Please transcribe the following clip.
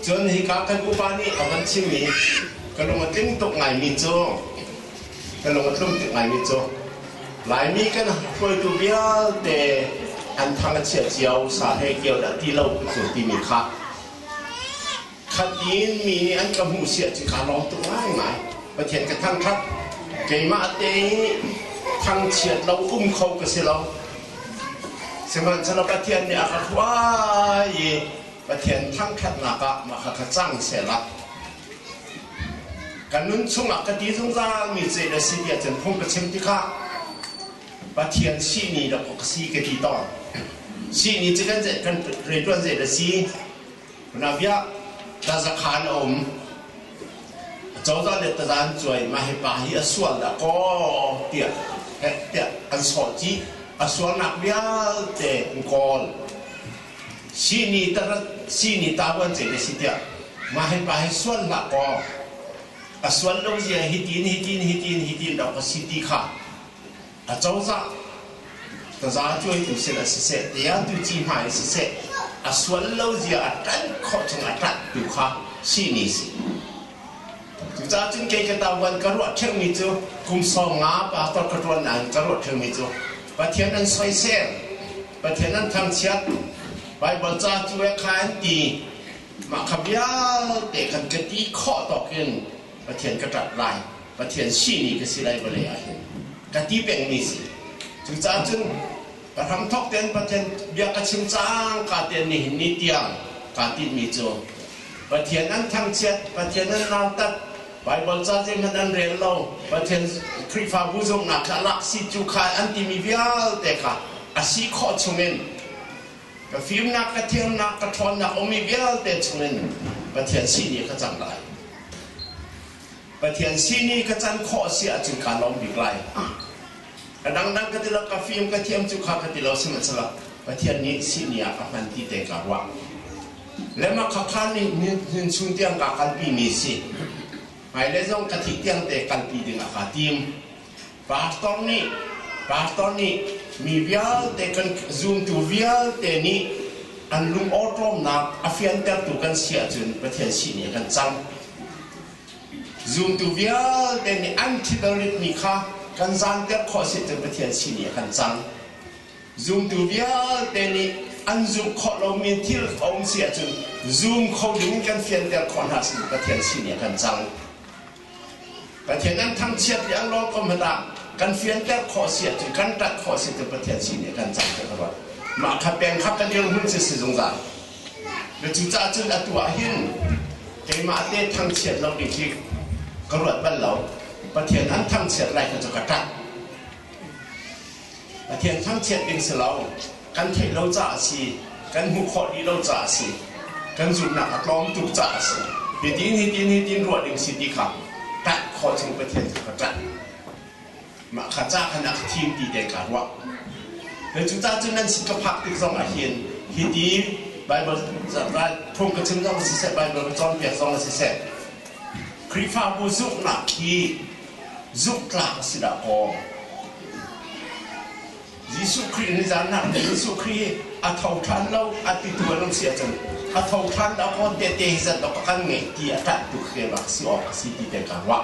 Cun hika kan upa nih a van chimmi ka lung a tling tuk ngaimi cu ka lung a tlung tuk ngaimi cu Laimi kan hruaitu vialte an thang a chia cio sa he kio dah ti lo cu timi kha khatin mi nih an ka hmuh sia cu kaa lawm tuk ngaingai. Pathian ka thangṭhat. Keimah te thangchiat lo um kho ka si lo. Sihmanhsehlaw Pathian nih a ka hruai i Pathian thangṭhatnak ah mah kha ka cang sehla. Ka nun chungah ka ti zungzalmi cu na si tiah cun phung ka chim tikah Pathian sihni dawk ka si ka ti tawn. Sihni cu kan kan rianṭuan zei na si? Hunabia tazakhan a um. Cozah le tazan cuai mah hi pa hi a sual dah kaw tiah tiah an sawh cih. A sualnak vialte an kawl. Sihni sihni tavuan ce te si tiah mah hi pa hi sual hlah kaw a sual lo zia hitin hitin hitin hitin dok a si ti kha a cozah taza cuaitu sin ah siseh tiatu ci hmai siseh a sual lo zia a ṭanh khawh chung a ṭanh tu kha sihni si. Cucaah cun kei ka tavuan ka ruah ṭheumi cu kum 50 pastor ka ṭuan nain ka ruah ṭheumi cu Pathian an soisel, Pathian an thangchiat, Baibal ca cu e kha an ti, mah kha vialte khan ka ti khawh tawk in Pathian ka ṭap lai, Pathian sihni ka si lai vawlei ah hin ka ti pengmi si. Cucaah cun ka hramthawk tein Pathian bia ka chim cangka tein nihin ni tiang kaa tinhmi cu Pathian an thangchiat, Pathian an nautat, Baibal ca zeihmanh an rel lo, Pathian Khrihfabu zumhnak kha lak si cu kha an timi vialte kha a si khawh chungin ka fimnak, ka thiamnak, ka ṭhawnnak ummi vialte chungin Pathian sihni ka cang lai. Pathian sihni ka can khawh si ahcun kaa lawm bik lai. Ka dangdang ka ti lo, ka fim, ka thiam cu kha ka ti lo, sihmanhsehlaw Pathian nih sihni ah ka hman ti te ka ruah. Le mah khakha nih nin chung tiang kaa kalpi mi si. Hmailei zong ka thih tiang te kalpi ding ah kaa tim. Pastor nih pastor nih mi vialte kan zumtu vialte nih an lung awṭawmnak a fiantertu kan si ahcun Pathian sihni a kan cang. Zumtu vialte nih an thilritmi kha kan zaanter khawh si cun Pathian sihni a kan cang. Zumtu vialte nih an zumh khawh lomi thil a um si ahcun zum kho ding kan fianter khawh hna sin Pathian sihni a kan cang. Pathian an thangchiat i an lawm ko hmanh ah kan fianter khawh si ahcun kan ṭanh khawh si cu Pathian sin i kan cang te ka ruat. Mah kha peng kha kan dirhmun cu si zungzal. Na cucaah cun atu ah hin keimah te thangchiat lo ding hi ka ruat bal lo. Pathian an thangchiat lai kha cu ka ṭanh. Pathian thangchiat ding si lo. Kan theih lo caah a si. Kan hmuh khawh dih lo caah a si. Kan zumhnak a tlawm tuk caah a si. Hitin hitin hitin ruah ding si ti kha ṭanh khawh chung Pathian kha ka ṭanh. Mah kha ca khan a ka thim ti te kaa ruah. Cucaah cun nan sin ka phak tik zong ah hin hiti Baibal phung ka chim zong siseh, Baibal ka cawnpiak zong siseh, Khrihfabu zumhnak hi zumhtlak a si dah kaw Jesuh Khrih nizan nak Jesuh Khrih hi a tho ṭhan lo a titu an um si ahcun a tho ṭhan dah kaw tehte hi zat dawk ka kan ngeih ti a ṭanh tu khi bak si awk a si ti te ka ruah.